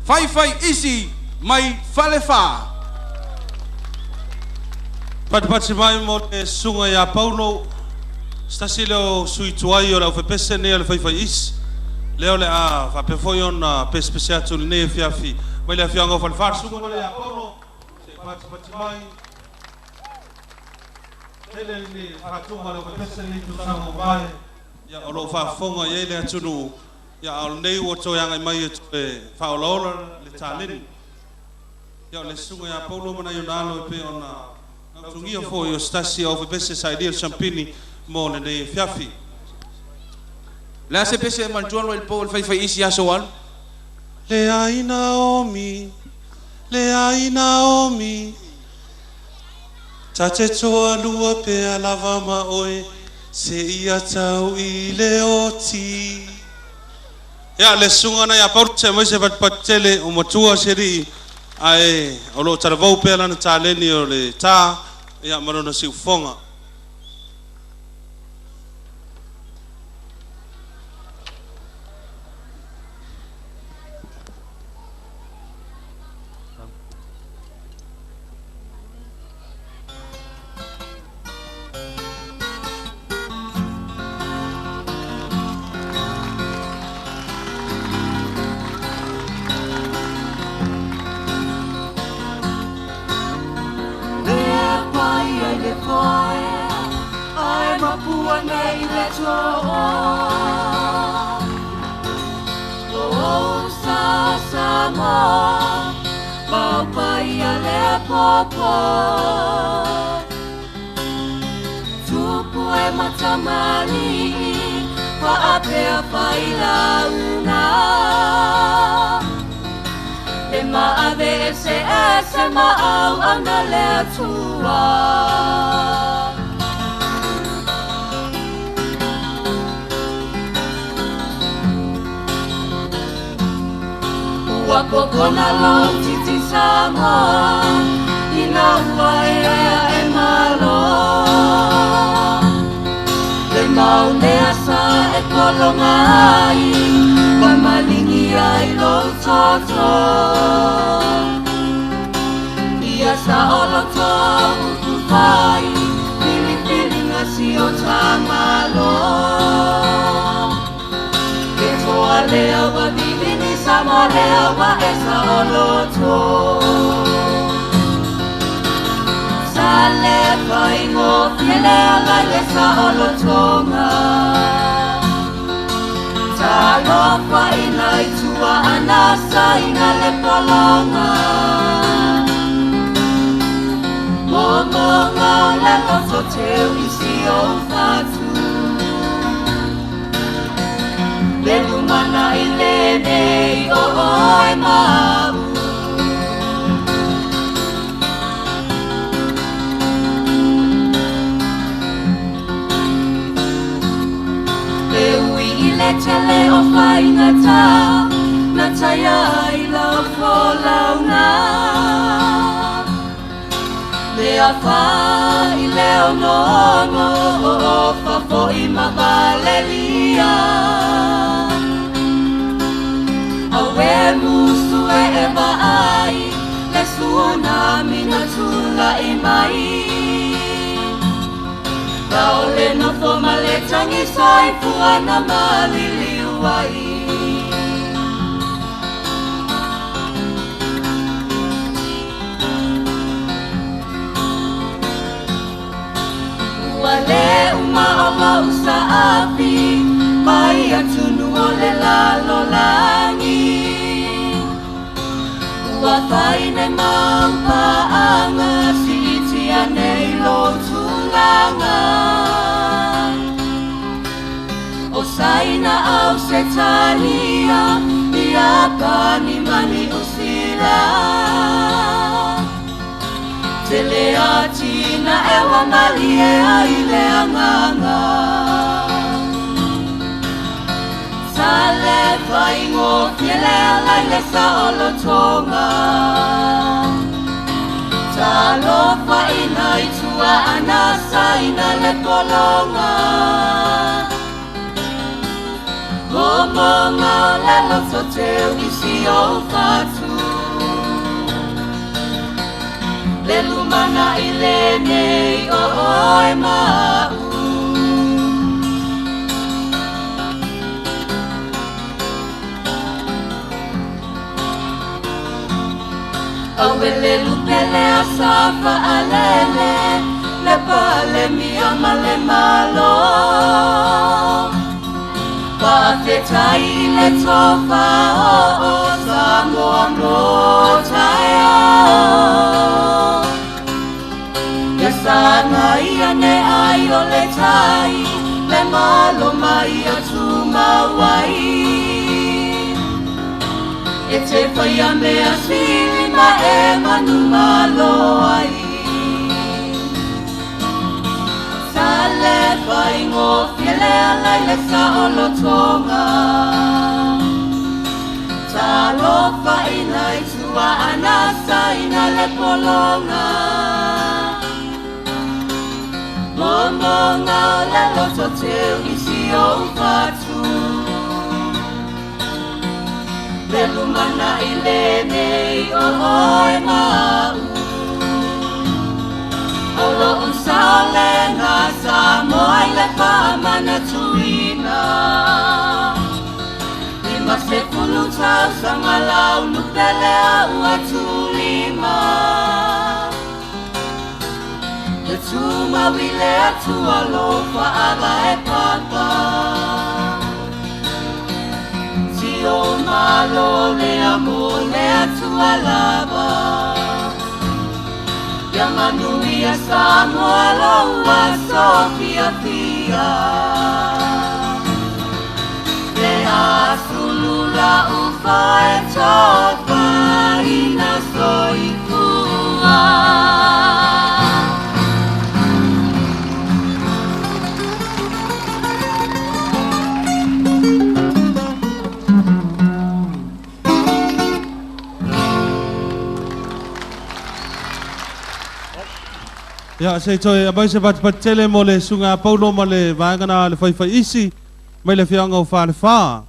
Faifai Isi mai Falefa. Patipati mai mo le susuga ia Paulo, se tasi lea o sui tuai o le aufepese nei o le Faifai Isi, lea o le a faapea foi ona pesepese atu i lenei afiafi mai le afioaga o Falefa. Le susuga lea ia Paulo, se i patipati mai. Tele le faatuga o le aufepese nei i tausaga ua mavae, ia o lo o faafofoga i ai le atunuu, ia a o lenei ua toe agai mai e toe faaolaola le taleni. Ia o le susuga ia Paulo ma nai ona alo e pei ona nautugia foi o se tasi o aufepese sailia le siampini mo lenei afiafi. O le a se pese e manatua loa i le po o le faifai isi aso ua alu? Leai Naomi, leai Naomi, ta te toalua pea lava ma oe seia tau i le oti. Ia, le susuga na ia Paulo se aemaise patipati tele o matua si alii, ae o lo o talavou pea lana taleni o le tā, ia, ma lona siufofoga. Mo mo ngā le loto teu i si o whatu. Le lumana i lenei o oe ma'u. Awele lupele asafa alele, le pale mia ma le malo. Paafetai i le tofa o Samoa mo taeao. Ia saga ia ne ai o le tai, le malo mai tumau ai. E te whaia mea sili ma e manu malo ai. Sa le whaingo fiele alai le sa o lotonga. Talofa ina i tua ana sa ina le polonga. Momonga o le loto teu isi o fatu. Le lumana i lenei o oe ma'u. O lo'u saolega Samoa i le faamanatuina. 50 tausaga laulu pele au atulima. Le tumau i le Atua lofa ava e papa. Tio malo le amo le Atua lava. Ia manuia Samoa loua sofiafia. Le asulula ufa e tofa ina soifua. Ia, se toe aumai se patipati tele mo le suga Paulo ma le vaega na le faifaiisi mai le afioaga o Falefa.